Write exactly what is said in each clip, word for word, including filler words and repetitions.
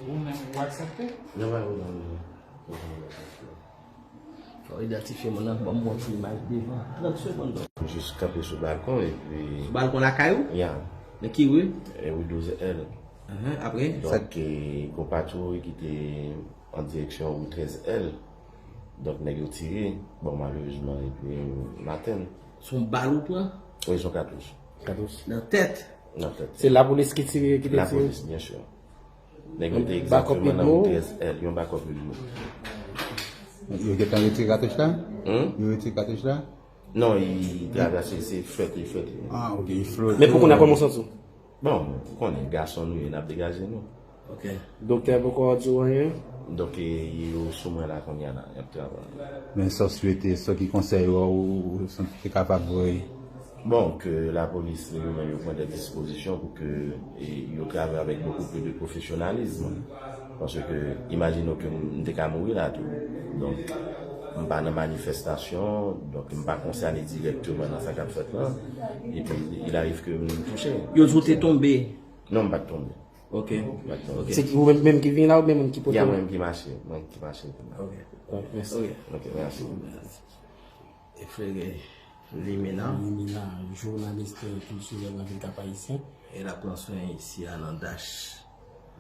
Ou menm ou aksepte? Nan pa vin nan. Fò idantifye moun nan, ban m yon ti imaj devan. Trant segonn. M jis kanpe sou balkon epi. Sou balkon lakay ou? Ya. Nan ki ri? E ri douz L. Ahan, apre? Donk, e, gon patwouy ki te an direksyon ri trèz L. Donk, nèg yo tire. Bon, malerezman, epi m atenn. Se yon bal ou pran? Wi, se yon katouch. Katouch. Nan tèt? Nan tèt. Se lapolis ki tire, ki te tire? Lapolis, byen si. Nèg yo te egzakteman nan ri trèz L, yon bakòp li. Yo gentan retire katouch la? Hmm? Yo retire katouch la? Non, li travèse, se flòt, li flòt. Ah, ok, li flòt. Men pou kounye a, kòman w santi w? Bon, ou konnen, gason nou ye, n ap degaje nou. Ok. Doktè poko di w anyen? Donk, e, yo sou mwen la kounye a la, y ap travay. Men sa w swete, sa ki konsèy ou, ou, ou santi te kapab voye? Bon, ke lapolis, yo menm, yo pran de dispozisyon pou ke, e, yo travay avèk bokou plis de pwofesyonalizm. Paske, imajine w ke m te ka mouri la tou. Donk, m pa nan manifestasyon, donk m pa konsène dirèkteman nan sa k ap fèt la. Epi, il arrive ke m touche. Yo di w te tonbe? Non, m pa t tonbe. Ok. M pa t tonbe. Ok. Se ou menm, menm ki vin la oubyen moun ki pote w? Ya, mwen menm ki mache. Mwen ki mache. Ok. Mèsi. Ok, mèsi. E frere Limena. Limena, jounalis kiltirèl nan vil Kap Ayisyen. E l ap pran swen isi a nan DASH,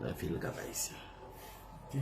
nan vil Kap Ayisyen. Ok.